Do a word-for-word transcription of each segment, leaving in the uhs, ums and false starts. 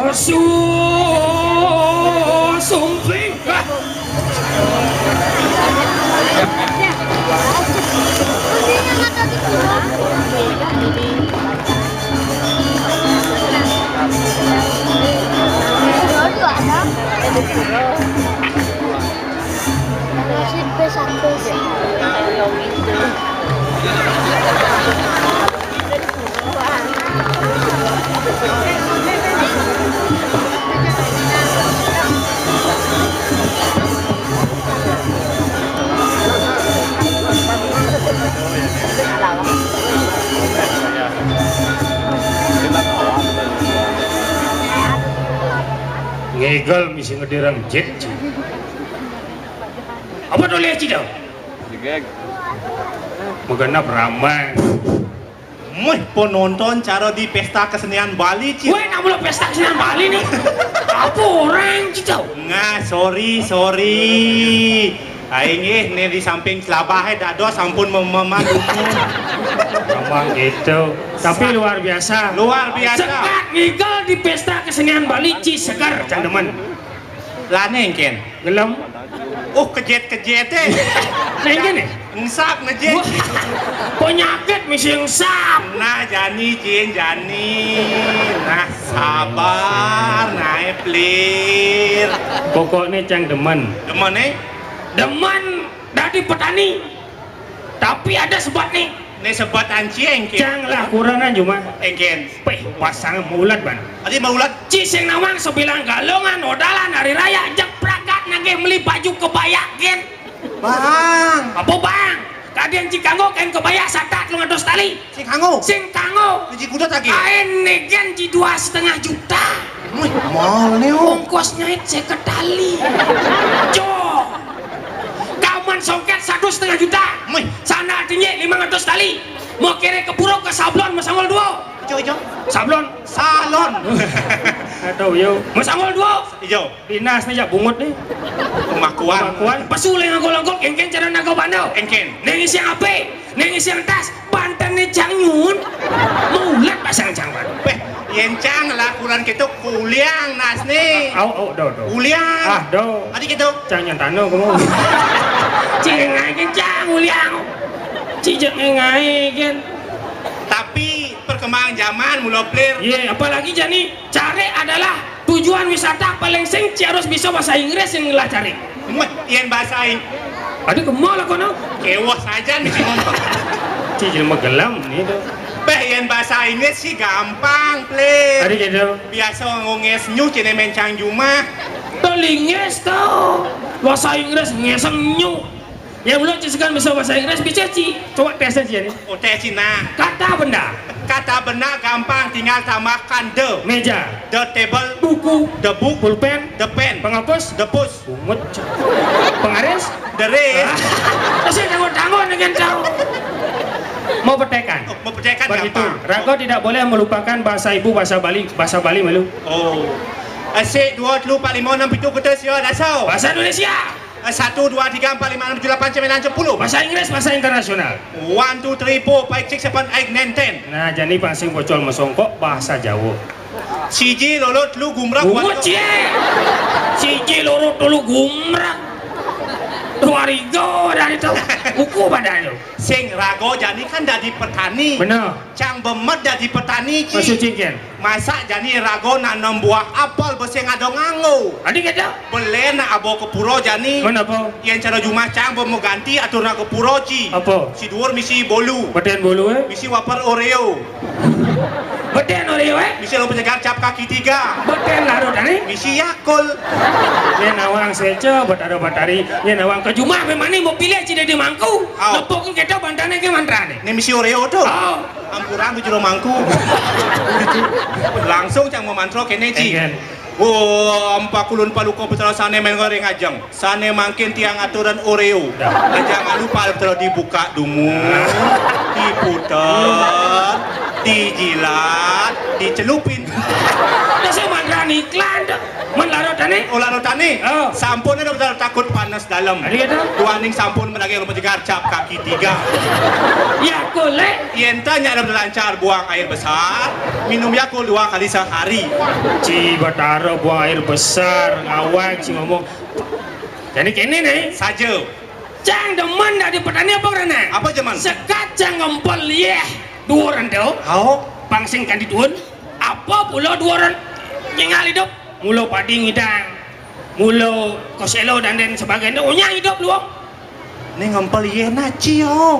Asu, sumping. Ngegel misi ngedirang jet. Apa tuh lihat, Cida? Magenep ramai. Muih penonton cara di pesta kesenian Bali, Ci. Weh, nak mula pesta kesenian Bali nih. Apa orang, Cida? Nggak, sorry, sorry. Aing eh, nih di samping celabah eh, dado sampun mem-, memanduku. Memang gitu. Tapi luar biasa. Luar biasa. Sekat ngigel di pesta kesenian Bali, Ci, segar, cang demen. Lah, nengken. Gelem. Oh, kejet-kejet eh. Nengken eh? Ensap ngejet. Wah, penyakit misi ensap. Nah, jani, Cin, jani. Nah, sabar, naik pelir. Pokoknya cang demen. Demen eh? Demen dadi petani. Tapi ada sebat nih. Nih sebat anci engken. Cang lah kurangan cuma. Engken. Peh, pasang maulat ban. Adi maulat. Ci sing nawang sebilang galungan odalan hari raya jeprakat nagih meli baju kebaya gen. Bang. Apa bang? Kadian ci kanggo kain kebaya satak lu ngados tali. Sing kanggo. Sing kanggo. Biji kuda tadi. Kain negen ci dua setengah juta. Wih, mahal nih, oh. Ongkos nyait seket tali. Jo. Kaman songket satu setengah juta. Wih. Sana tinggi lima ratus tali. Mau kere ke pura ke sablon masangol dua. Ijo, ijo. Sablon. Salon. Aduh, yo. Masangol dua. Ijo. Dinas nih, ya, bungut nih. Pemakuan. Pemakuan. Pesu leng ngagol-ngagol, kengken cara naga bandau. Engken. Neng isi ape? Neng isi tas. Banten nih cang nyun. Maulat pasang cang baru. Peh, yen cang lah kurang ketok kuliang nas nih. Au, au, do, do. Kuliang. Ah, do. Adi ketok. Cang nyantano kamu. Cing aja cang kuliang. Cijek ngai kan. Tapi perkembangan zaman mula pelir. Iya, apalagi jani care adalah tujuan wisata paling sing ci harus bisa bahasa Inggris yang lah cari. Meh, yen bahasa Ing-, aduh, ke mall kono. Kewas aja nih ngomong. Ci jelema gelem nih tuh. Beh, yen bahasa Inggris sih gampang, Pli. Tadi gitu. Biasa ngomong nges nyu cine mencang jumah. Tuh linges tuh. Bahasa Inggris ngeseng nyu. Ya belum ci sekarang bisa bahasa Inggris, bisa ci. Coba tes aja nih. Oh, tes ci, nah. Kata benda. Kata benda gampang, tinggal tambahkan the. Meja. The table. Buku. The book. Pulpen. The pen. Penghapus. The push. Bungut. Pengaris. The race. Masih tanggung-tanggung dengan tahu. Mau petekan. Oh, mau petekan gampang. Rago tidak boleh melupakan bahasa ibu, bahasa Bali, bahasa Bali malu. Oh. Asik, dua, telu, empat, lima, enam, pitu, kutus, ya, dasar. Bahasa Indonesia. Eh, satu, dua, tiga, empat, lima, enam, tujuh, lapan, sembilan, sepuluh. Bahasa Inggris, bahasa internasional. One, two, three, four, five, six, seven, eight, nine, ten. Nah, jani pasing bocol mesongkok bahasa Jawa. Siji, lolo, telu, gumrak, bungut, cie. Siji, loro, telu, gumrak. Dua rigo dari itu. Buku pada itu. Sing rago jani kan dadi petani. Bener. Cang bemet dadi petani, Ci. Maksud cingkin? Masak jani rago nanam buah apel besing ada nganggo. Adi kata? Belen nak abo ke pura jani. Mana apa? Yang cara jumah cang mau ganti atur nak ke pura, Ci. Apa? Si duur misi bolu. Beten bolu, eh? Misi waper Oreo. Beten Oreo, eh? Misi lo penyegar cap kaki tiga. Beten larut, ani? Misi Yakult. Ini nawang seca, buat ada batari. Ini nawang ke jumah memang ni mau pilih Ci dadi mangku. Au. Lepuk kita bantane ke mantra ni. Ini misi Oreo tu. Au. Ampuran tu jero mangku. Langsung cang mau mantro kene, Ci. Engken. Wah, ampun, kulun paluka putra sané mén ring ajeng. Sané mangkin tiang aturan Oreo. Dah. Aja ngalu pal terus dibuka dumun, diputer, dijilat, dicelupin. Dah saya mantan iklan dah. Mén larutané? Oh, larutané. Oh. Sampun ada betul takut panas dalem. Adi kata? Duaning sampun madaging rupa jegar cap kaki tiga. Yakulé. Yén ta nyak ada lancar buang air besar, minum Yakult dua kali sehari. Ci Batara buang air besar, ngawag, ci ngomong. Jani kéné né. Saja. Cang demen dadi petani apa ngrana? Apa demen? Sekat cang ngempel yéh duur ento. Hao. Pang sing kanti tuun. Apa pula duur nyéngal idup? Mula padi ngidang. Mula koséla dan lain sebagainya. Onyang idup luung. Né ngempel yéh na ci, oh.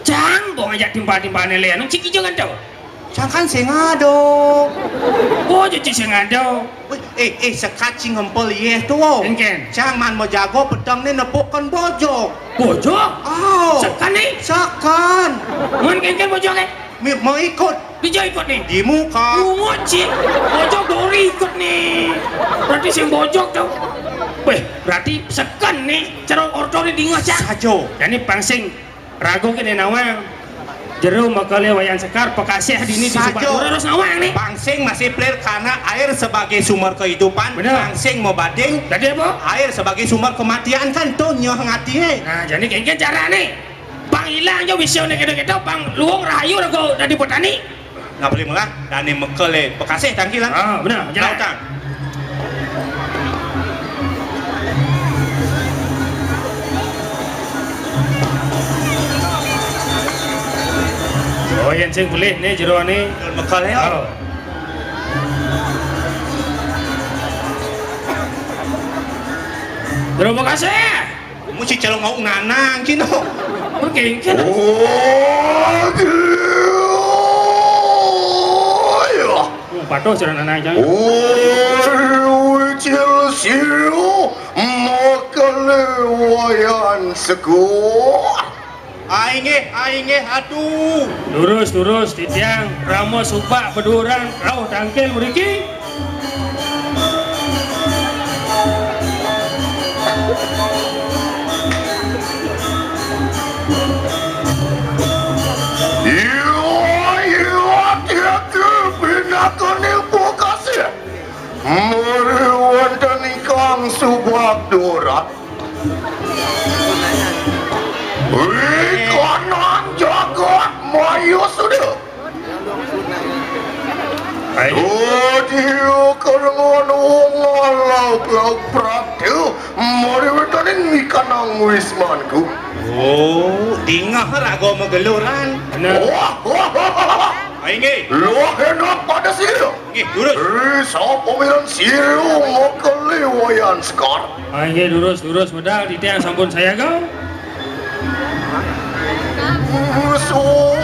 Cang, bong aja timpal-timpalné lé anu cik ijo nganto. Cang kan sing ada. Oh, cuci sing ada. Wih, eh, eh, sekat ci ngempel yéh to. Kénkén. Cang man majaga petengné nepukin bojog. Bojog? Oh. Sekan né? Sekan. Mun kénkén bojogé? Mi-, mau ikut. Dija ikut né? Di muka. Bungut ci. Bojog dori ikut né. Berarti sing bojog to. Wéh, berarti sekan né. Cara orto né dingeh, Cang. Saja. Jani pang sing raga kéné nawang. Jero Mekelé Wayan Sekar, Pekasih dini di Saja. Subak Dura terus nawang né. Pang sing masih plir karena air sebagai sumber kehidupan, bener. Pang sing mabading. Dadi apa? Air sebagai sumber kematian kan to nyeh ngatié. Nah, jani kénkén carané. Pang ilang ja wisané kéto-kéto, pang luung rahayu raga dadi petani. Ngapri melah, dané Mekelé Pekasih tangkilan. Ah, bener, jelas. Lautang. Oh, yén sing pelih né jeroané. Don Mekelé, oh. Oh. Jero Pekasih. Mesti calon ngau nanang cino. Oké, oké. Oh, iya. Oh, patuh calon nanang, Cang. Oh, Cil Siru, Mekelé Wayan Sekar. Ai nggih, ai nggih, aduh. Durus, durus, titiang, rama subak beduran, rauh tangkil mriki. Iya, iya, tiada binatang ibu kasih. Mari wonten ingkang subak durat. Ikanan jagat Maya suda. Hai. Dadi karengon wong lauk-lauk prapta, mari wétanin mikanang wismanku. Oh, dingeh raga mageluran. Bener. Wah, wah, wah, wah, wah. Ai nggih. Luwih enak pada sira. Nggih, durus. Ri sapa miran sira Mekelé Wayan Sekar. Ah, nggih, durus, durus, medal, titiang sampun sayaga. Durus, oh.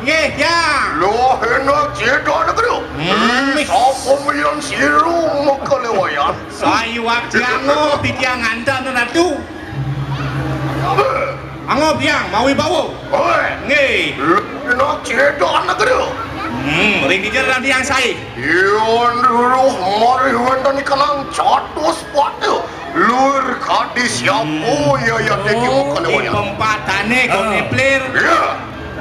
Nggih, ya. Loh, enak cedok negeri. Hmm. Sapa miyan siru Mekelé Wayan? Sayuwak tiang, oh, titiang nganten, Ratu. Angop tiang, mawi bawa. Oi. Nggih. Enak cedok negeri. Hmm, ring dija tiang saé. Yan ruruh mari wénten ikanang catus patu. Lur kadi siapa ya, ya, teki muka lewat. Ing pempatané koné plir. Iya.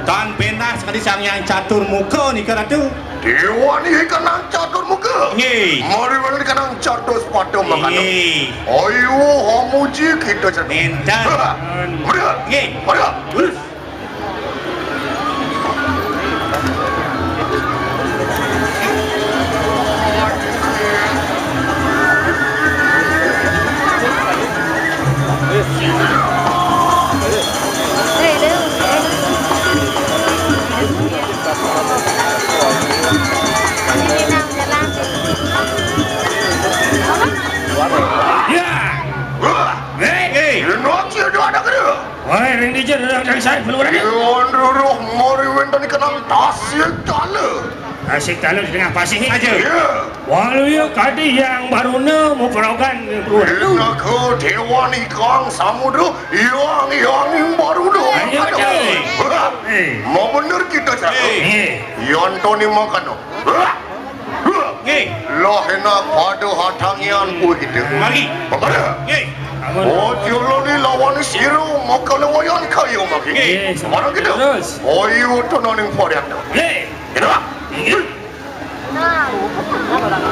Tan péntas kadi Sang Hyang Catur Muka nika, Ratu. Déwané ikanang catur muka. Nggih. Mari wénten ikanang catus patu makana. Nggih. Ayo, hamuji kita catur. Nénten. Mari. Nggih. Mari. Lurus. Ring dija rerang dang saé pelurane. Wan rerang mari wénten kenang tasik tala. Tasik tala di tengah pasih aja. Iya. Waluya kadi yang baruna muprogan pelurane. Inaka dewan ikang samudra, yang yang baruna. Ayo, Cai. Wah, eh, mau bener kita, Cai. Eh. Yantoni makano. Wah. Nggih. Lah enak pada hatangian kuwi gitu. Mari. Apa? Nggih. Oh, jolone lawan sira maka lewayan kaya mangke. Nggih. Marang kita. Terus. Ayo tenaning varian. Nggih. Gitu, Pak. Nggih. Apa namanya?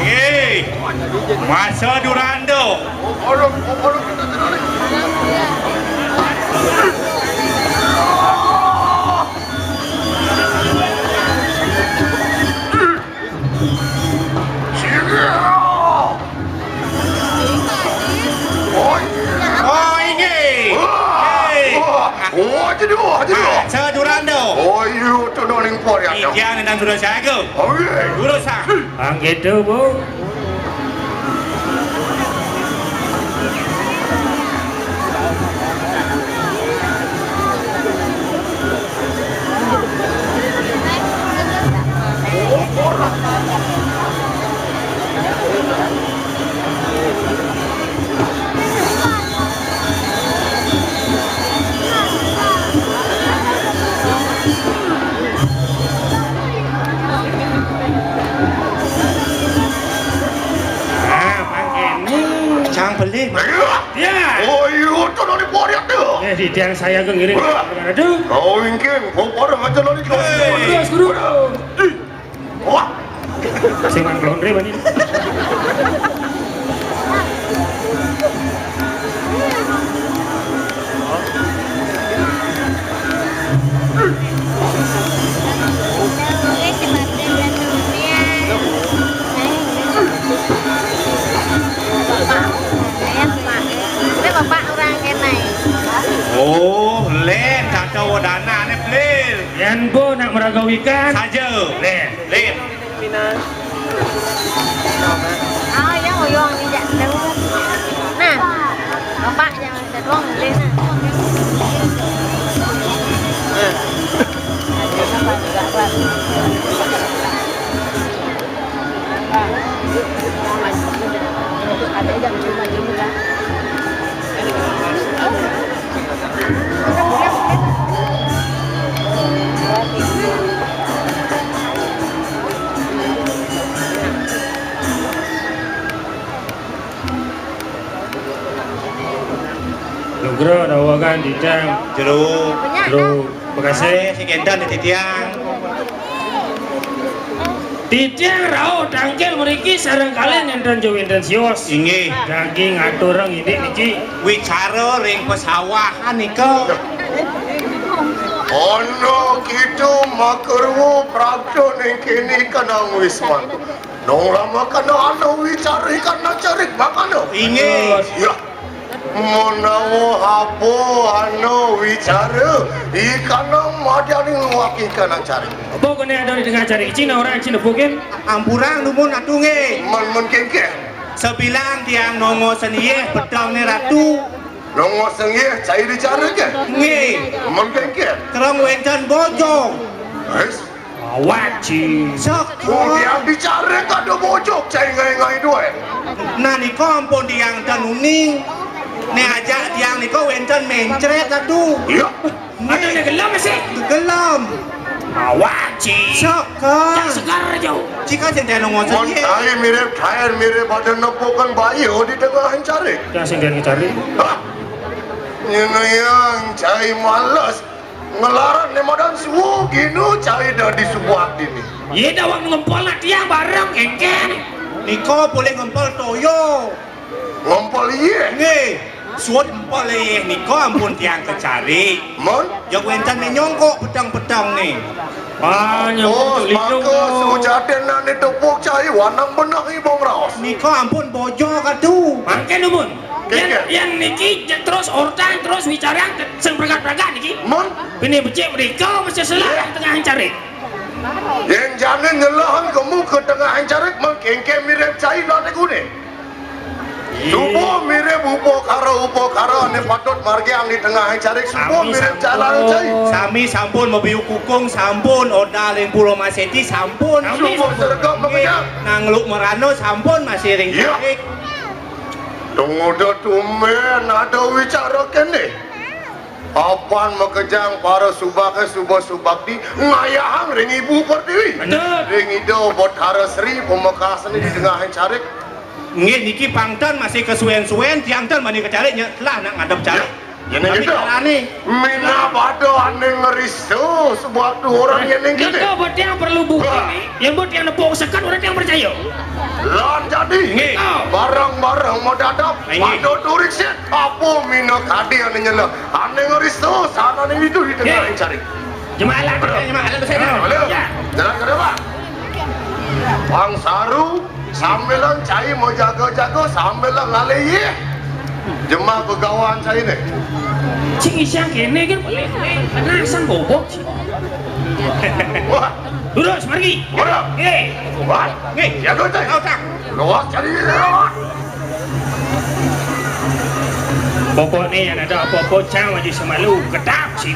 Nggih. Masa Durando. Oh, inggih. Wah, nggih. Wah, wah, aja dulu, aja dulu. Masa Durando. Oh, iya, tenang, ning pori ada. Iya, nang sudah jago. Oh, iya. Urusan. Anggitu, Bu. Nah, mangkene. Cang beli, Mas. Ya. Oh, iya, tenang di pori ada. Eh, di tiang saya ke ngiring. Wah. Aduh. Kau ingking, kau pada macam lagi kau. Hei. Terus, Guru. Ih. Wah. Sing nang klondre bani. Bapak orang kene. Oh, len, tak tahu dana ne, Blil. Yen Bu nak meragawi ikan. Saja. Len. Lin. Oh, ya, uyang ni jak dulu. Nah, bapak jangan sedang boleh nah. Ada yang cuma-cuma. Nugra dawakan titang. Jero. Jero. Bekasi. Sing enten titiang. Titiang rauh tangkil mriki sareng kalih nenten jo wenten sios. Inggih. Daging aturang indik niki. Wicara ring pesawahan nika. Ana kita makerwu prapta ning kene kenang wisman. Nong lama kena ana wicara ikan nang carik bakana. Inggih. Ya. Menawa apa ana wicara ikan nang madyaning luwak ikan nang carik. Apa kene ada di tengah carik? Cina orang Cina bukan? Ampurang dumun atu nggih. Men men kengken. Sebilang tiang nongo seniyeh petang ne ratu. Nongo seniyeh cai dicara ke? Nggih. Men kengken. Terang wenten bojo. Wis. Awak ci. Sok. Kemudian dicara kada bojo cai ngai-ngai duwe. Nah nika ampun tiang ten uning. Ne ajak tiang nika wenten mencret atu. Iya. Ada ne gelem sih. Gelem. Awak ci. Sok. Yang segar jo. Cika sing teno ngoten. Mon tai mirip kain mirip ada nepukan bayi di tengah cari. Yang sing teno cari. Hah? Nyene yang cai males. Ngelaran ne madan suwo ginu cai dadi subuh dini. Iya dawang ngempol nak tiang bareng engken. Nika boleh ngempol toyo. Ngempol iye. Nggih. Suwun empol iye nika ampun tiang kecari. Mon? Ya wenten menyongkok peteng-peteng ne. Ah, nyongkok. Oh, maka sujatin nane tepuk cai wanang benah ibong raos. Nika ampun bojo katu. Mangke numun. Yan, yan niki terus ortang, terus wicarang sing pragat-pragat niki. Mun? Pini becik mrika mesti selah tengah carik. Yen jane nyelehang kemu ke tengah carik, mengkengke mirip cai date kuning. Suba mirip upakara-upakara ane patut margiang di tengah carik, suba mirip jalan cai. Sami sampun mabiu kukung, sampun odal ring Pura Maseti, sampun. Suba sergap makejang. Nang Luk Merana sampun masih ring carik. Tungguda tumben ada wicara kene. Apan makejang para subake suba subakti ngayahang ring Ibu Pertiwi. Bener. Ring Ida Betara Sri pamekasne di tengahing carik. Nggih, niki pang ten masih kesuwen-suwen, tiang ten mani ke carik, nya telah nak ngadep carik. Ya, ya, ning kene. Minab ada ane ngerisa sebab tu orang yang ning kene. Nika buat tiang perlu bukti ni. Yang buat tiang nepuk sekat, orang tiang percaya. Lan jadi. Nggih. Bareng-bareng mau dadap. Nggih. Pada turik sit. Apa mina kadi ane nyela? Ane ngerisa sana ning itu di tengah carik. Jemaah alat, jemaah alat besar. Jalan ke depan. Bang Saru, sambilan cai mau jaga-jaga, sambilan ngalih. Jemaah begawan cai ni. Cing isang kene kan boleh. Penasan bobok. Wah. Lurus margi. Wah. Eh. Wah. Nggih. Jaga cai. Kau tak. Luas cai. Pokoknya yang ada apa-apa, cang aja semalu. Ketap sih.